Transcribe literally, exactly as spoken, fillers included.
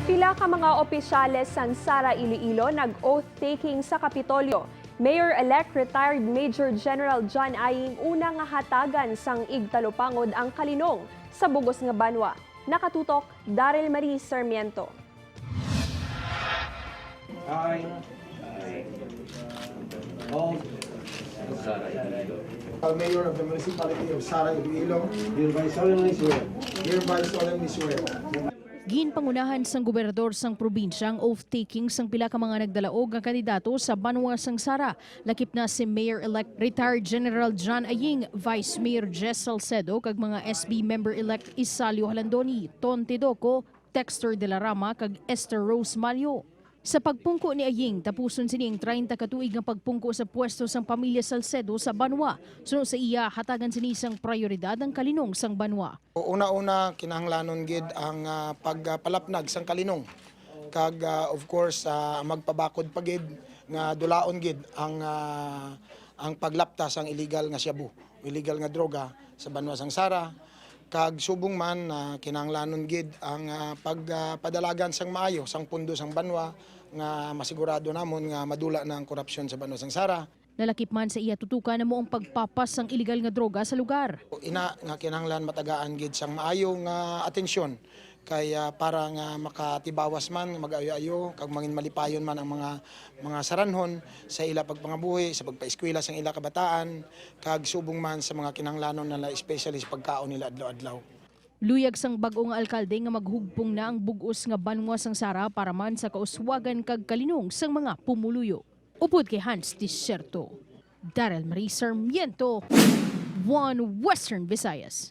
Pila ka mga opisyales sang Sara Iloilo nag-oath-taking sa Kapitolyo. Mayor-elect retired Major General John Aying una nga hatagan sang igtalupangod ang kalinong sa bug-os nga banwa. Nakatutok, Daryl Marie Sarmiento. Hi. All. Mayor of the Municipality of Sara Iloilo, Hereby solemnly swear. Hereby solemnly swear. Ginpangunahan sang gobernador sang probinsya ang oath-taking sang pila ka mga nagdalaog nga kandidato sa banwa sang Sara. Lakip na si Mayor-elect retired General John Aying, Vice Mayor Jess Salcedo, kag mga S B member-elect Isalio Halandoni, Ton Tidoco, Dexter De La Rama, kag Esther Rose Malio. Sa pagpungko ni Aying, tapuson sini ang treinta ka tuig nga pagpungko sa pwesto sang pamilya Salcedo sa banwa. Suno sa iya, hatagan sini sang prayoridad ang kalinong sang banwa. Una-una, kinahanglanon gid ang ah, pagpalapnag sang kalinong, kag ah, of course, ah, magpabakod pa gid nga dulaon gid ang ah, ang paglapta sang illegal nga shabu, illegal nga droga sa banwa sang Sara. Kag subong man, ah, kinahanglanon gid ang ah, pagpadalagan sang maayo sang pundo sang banwa nga masigurado namon nga madula na ang korupsyon sa banwa sang Sara. Nalakip man sa iya tutukan amo ang pagpapas sang iligal nga droga sa lugar. Ina nga kinahanglan matagaan gid sang maayo nga atensyon kay ah, para nga makatibawas man, mag-ayo-ayo kag mangin malipayon man ang mga mga saranhon sa ila pagpangabuhi, sa pagpaeskwela sang ila kabataan, kag subong man sa mga kinahanglanon nila, especially sa pagkaon nila adlaw-adlaw. Luyag sang bag-o nga alkalde nga maghugpong na ang bug-os nga banwa sang Sara para man sa kauswagan kag kalinong sang mga pumuluyo. Upod kay Hans Diserto, Daryl Marie Sarmiento, One Western Visayas.